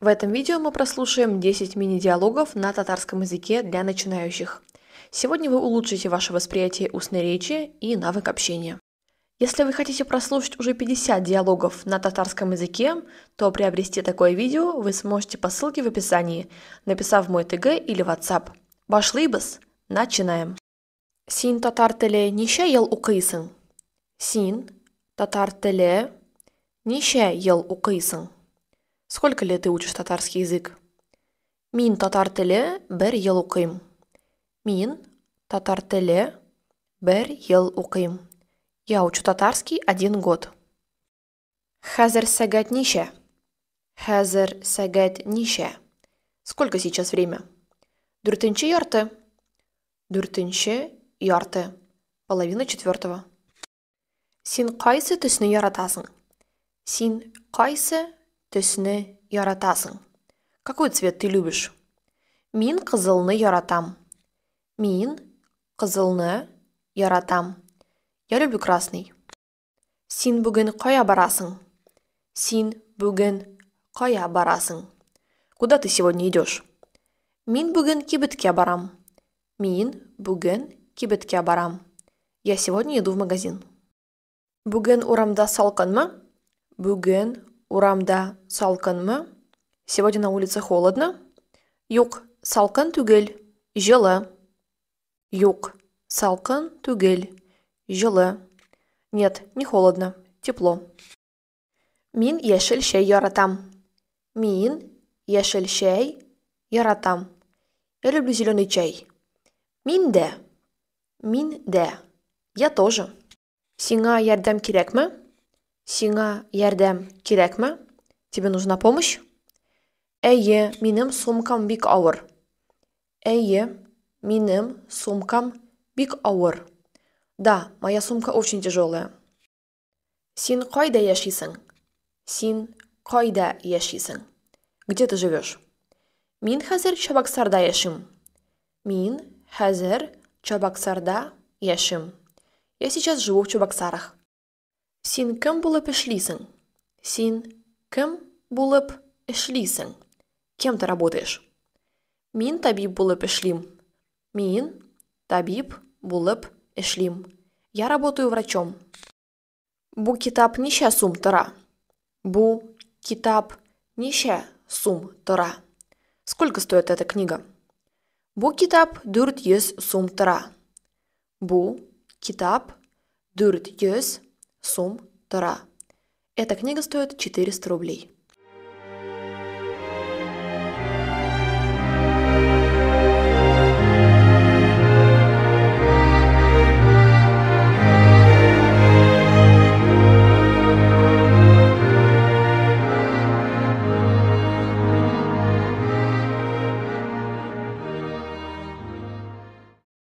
этом видео мы прослушаем 10 мини-диалогов на татарском языке для начинающих. Сегодня вы улучшите ваше восприятие устной речи и навык общения. Если вы хотите прослушать уже 50 диалогов на татарском языке, то приобрести такое видео вы сможете по ссылке в описании, написав в мой ТГ или WhatsApp. Башлыйбыз! Начинаем! Син татар теле ничә ел укыйсың? Син татар теле ничә ел укыйсың? Сколько лет ты учишь татарский язык? Мин татар теле бер ел укыйм. Мин татар теле бер ел укыйм. Я учу татарский один год. Хәзер сәгать ничә? Хәзер сәгать ничә? Сколько сейчас время? Дүртенче ярты. Дүртенче ярты. Половина четвертого. Син кайсы төсне яратасың? Син кайсы төсне яратасың? Какой цвет ты любишь? Мин кызылны яратам. Мин кызылны яратам. Я люблю красный. Син бүген кая барасың? Син бүген кая барасың? Куда ты сегодня идешь? Мин бүген кибеткә барам. Мин бүген кибеткә барам. Я сегодня иду в магазин. Бүген урамда салкынмы? Бүген урамда салкынмы? Сегодня на улице холодно? Юк, салкын түгел, җылы. Юк, салкын түгел, җылы. Нет, не холодно, тепло. Мин яшел чәй яратам. Мин яшел чәй яратам. Я люблю зеленый чай. Мин дә. Мин дә. Я тоже. Сиңа ярдәм кирәкме? Сиңа ярдәм кирәкме? Тебе нужна помощь? Әйе, минем сумкам бик авыр. Әйе, минем сумкам бик авыр. Да, моя сумка очень тяжелая. Син кайда яшисең? Син кайда яшисең? Где ты живешь? Мин хәзер Чабаксарда яшим. Мин хәзер Чабаксарда яшим. Я сейчас живу в Чебоксарах. Син кем булып эшлисең? Син кем булып эшлисең? Кем ты работаешь? Мин табиб булып эшлим. Мин табиб булып эшлим. Я работаю врачом. Бу китап ничә сум тора? Бу китап ничә сум тора? Сколько стоит эта книга? Бу китап 400 сум тора. Бу китап 400 сум тора. Эта книга стоит 400 рублей.